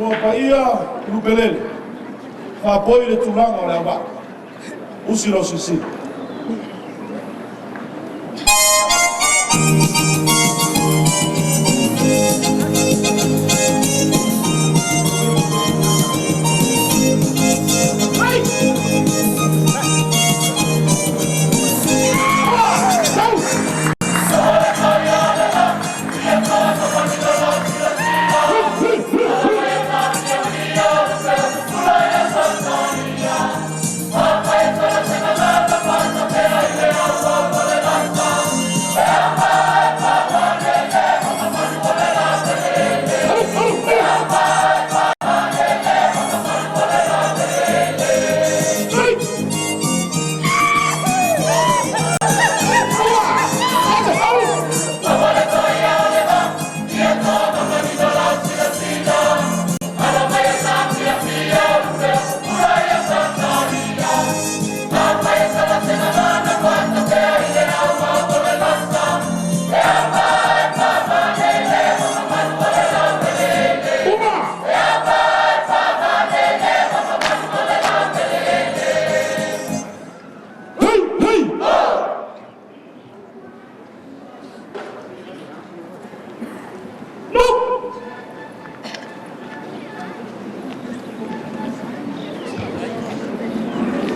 Ua paia lupelele, faapoi le tulaga o le auvaa, usi lau silasila.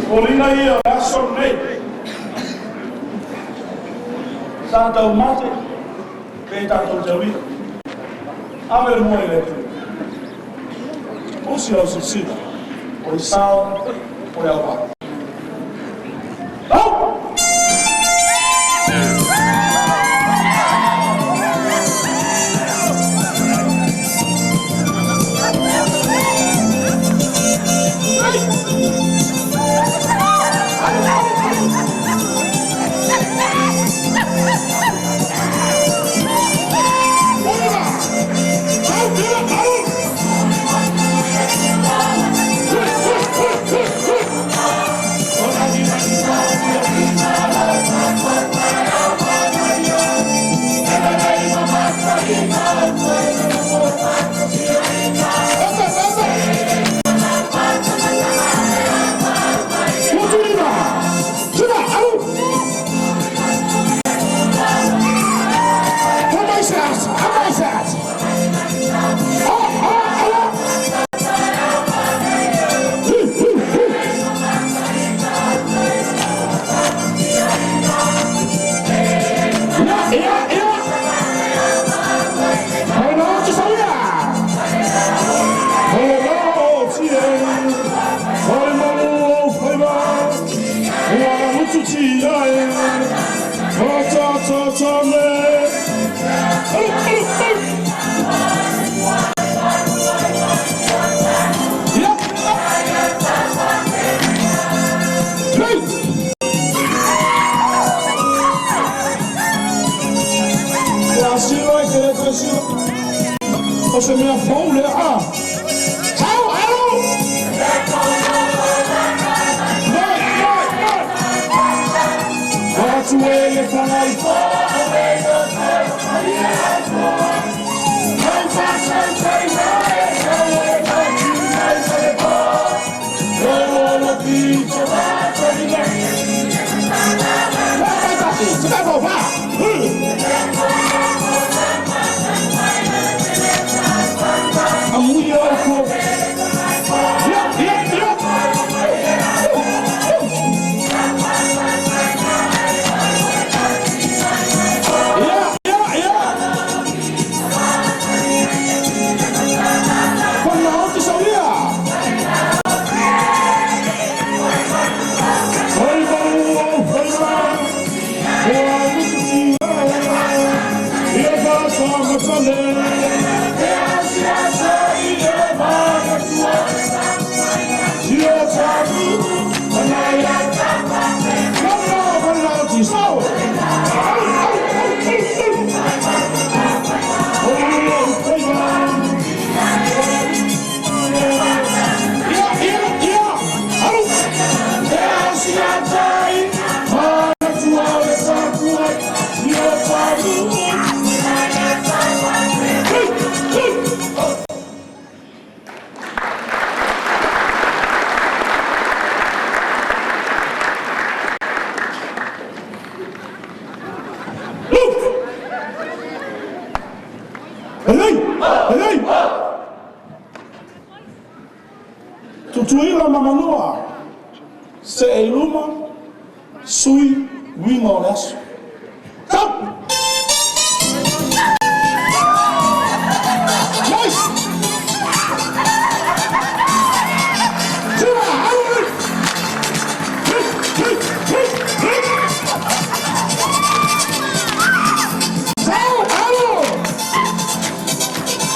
Foliga ia o le aso lenei, sa taumate pe tatou te uia. Ave le mua i le Atua. Usi lau silasila, o le sao o le auvaa. Au! O se mea fou le a. Au, au! Mai, mai, mai! Atu e le whangai. Lelei! Lelei! Tutuila ma Manua, see i luma, sui uiga o le aso. Tau! Nice! Tiva! Alu! Hey! Hey! Hey! Hey! Sau! Alu!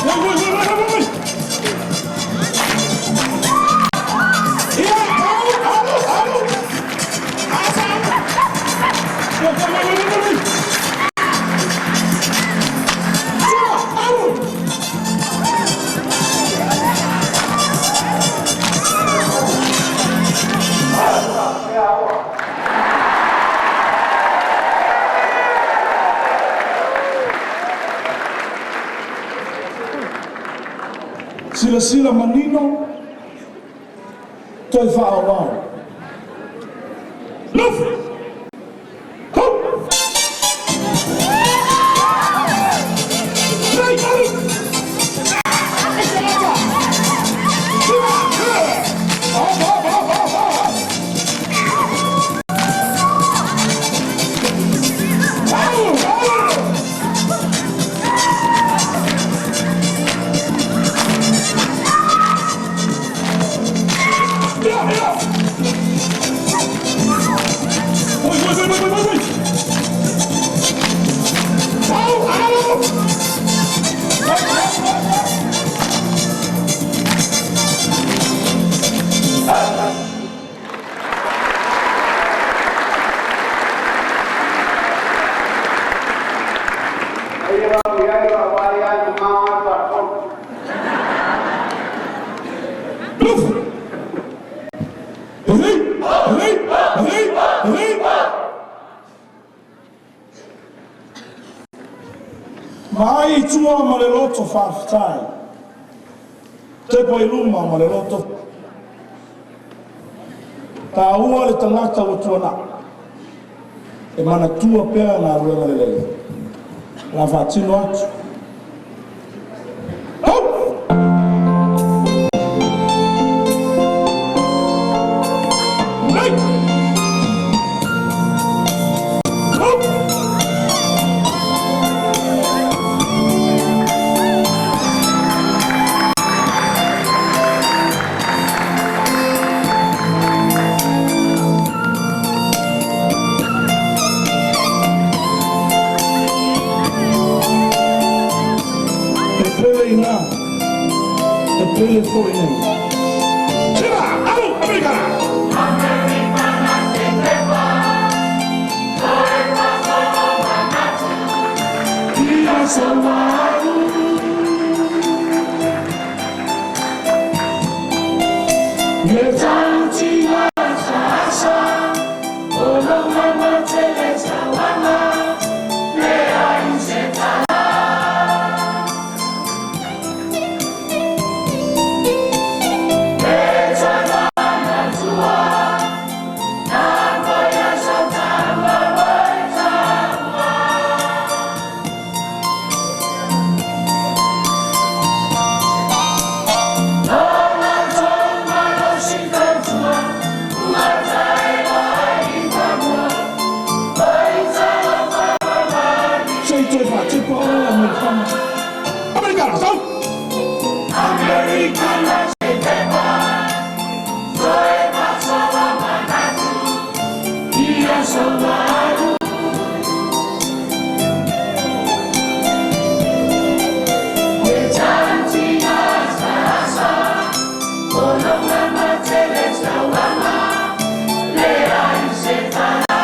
Wait, wait, wait, wait, wait, wait! Ia! Alu! Alu! Alu! Asa! Wait, wait, wait, wait, wait, wait! Tiva! Alu! Silasila manino, toe faaauau. Lufi! Ho! Lei, alu! Tiva! Hop, hop, hop, hop, hop! Alu! Alu! Ia, ia! Wait, wait, wait, wait, wait, wait! Au, alu! Wait, wait, wait, wait! Aiwa iaiwa wai ai ma pa Lufi! Lelei! Lelei! Lelei! Lelei! Vaai i tua ma le loto faafetai. Tepa i luma ma le loto. Taua le tagata ua tuanai. E manatua pea galuega lelei. La faatino atu. Ho! Nei! Ho! E pele i ina, e pele foi nei. Tiva! Alu! Americana! Americana se tepa, toe faasolo manatu. I aso ua alu. Le tautiga asaasa, o lou manuatele sauaga, leai se tala. E toe manatua, na foi aso taua oi taua. O la outou malosi tautua, ua taewa ai i fanua, oi talofa mamani. Se i toe faatepa oe Amerikana. Amerikana, sau! Americana se tepa, toe faasolo manatu. I aso ua alu. Le tautiga asaasa, o lou manuatele sauaga, leai se tala.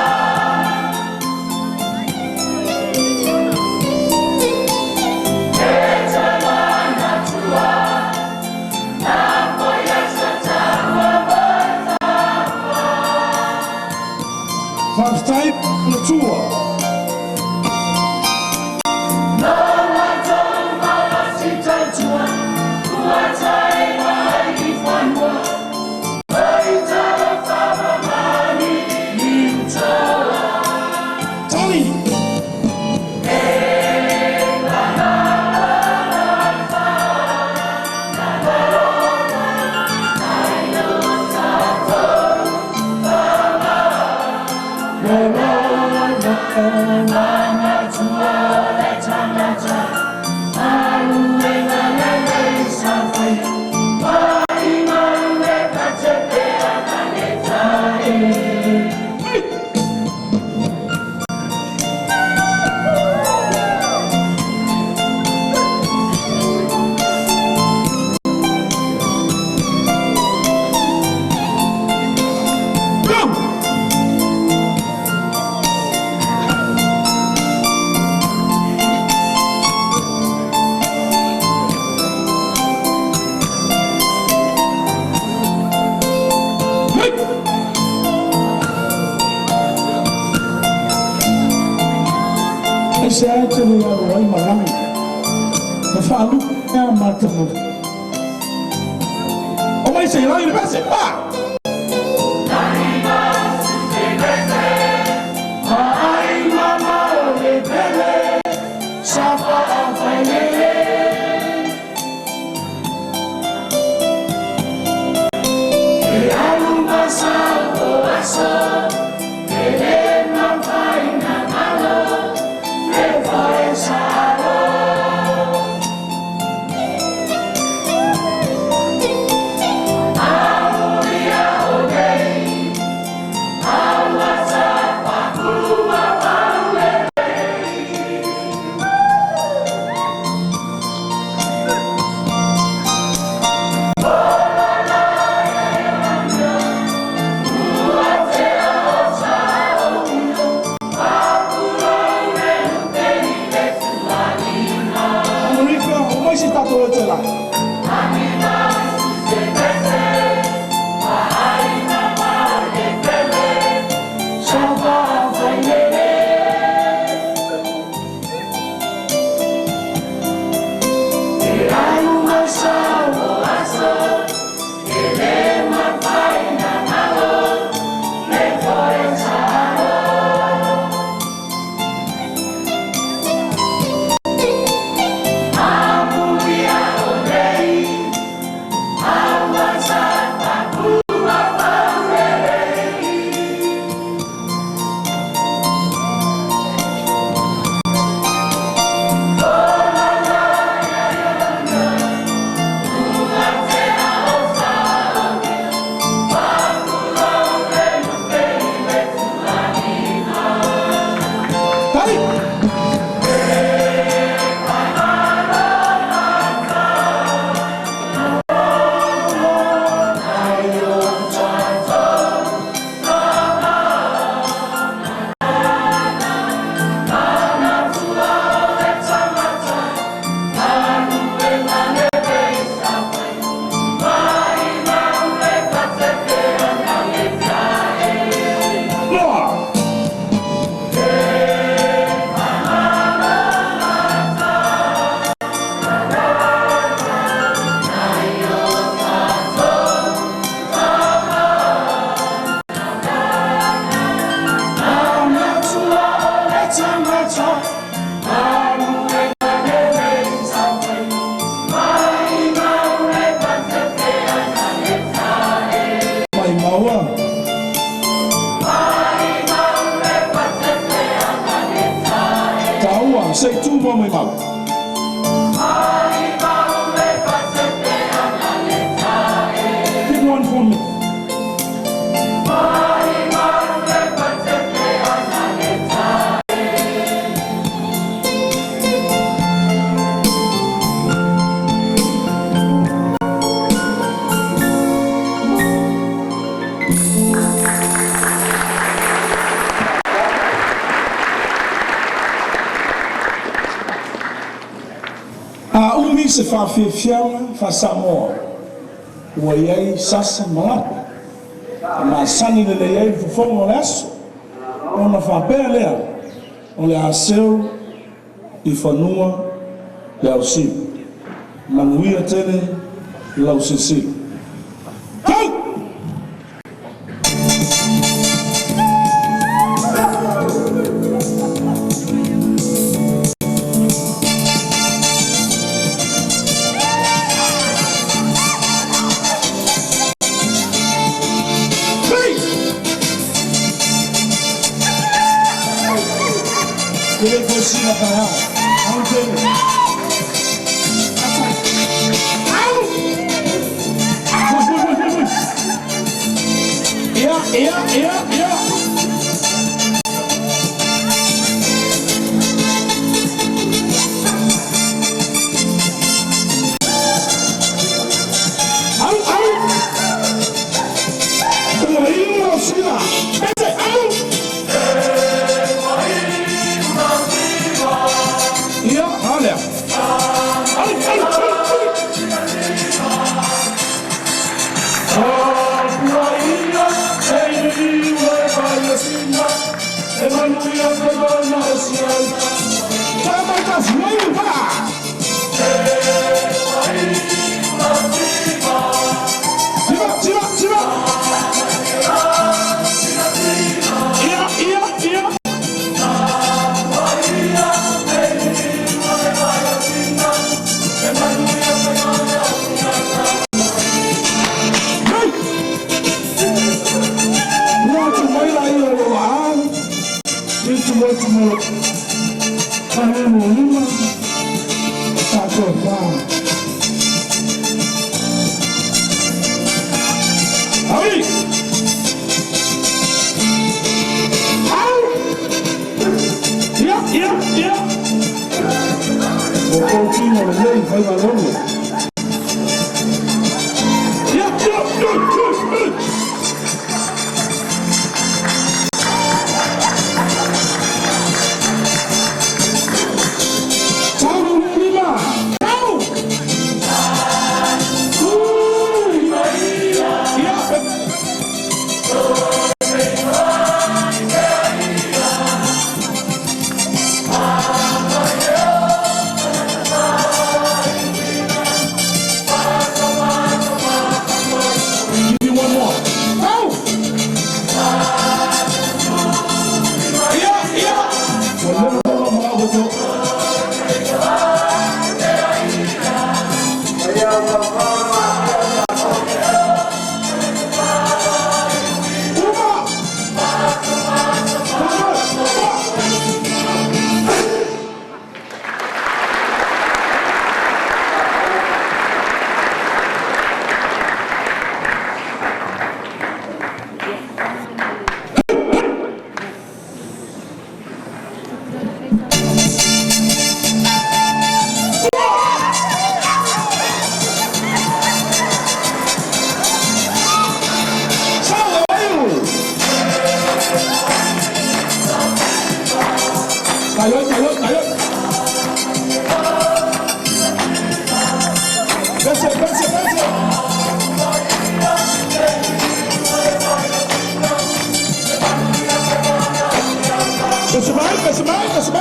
E toe manatua, na foi aso taua oi taua. Faafetai le Atua. Lo outou malosi tautua, ua taewa ai i fanua, oi talofa mamani i uta. Tali! E Aisea e te le alu ai ma lagi ma faalupe mea matagofie? Omai se i lagi le pese. Pa! Amerika, omai se tatou e te lagi. Tali! Noa! Mai maua. Taua, se i tu mo mai mau. Pick one for me. A umi se faafiafiaga faa-Samoa ua i ai sasa ma lape e masani lelei ai le fofoga o le aso, ona faapea lea o le a seu i fanua le ausiu. Manuia tele lau silasila. Go! Hey! E le fosina taeao. Au tele. Au! Fui, fui, fui, fui, fui. Ia, ia, ia, ia. Au, au! Ua iu lau sina. Pese, au! Ia, a lea. Au, au, au, au! Tapuaia, e liu e vai acima, e manuia fai o céu. Tama tas vai, va! Tira, tira, tira! Ia, ia, ia! Hey! Ua tu mai la ia o a. I tu mai tu mai. Ka mo lima. Ta to fa. Ai! Au! Ia, ia, ia. O o tino le lei fai malolo. Ia, ia, ia, ia, ia. Tau lima. Tau! Ia. Give me one more. Tau! Ia, ia. Ua leva lava ma au.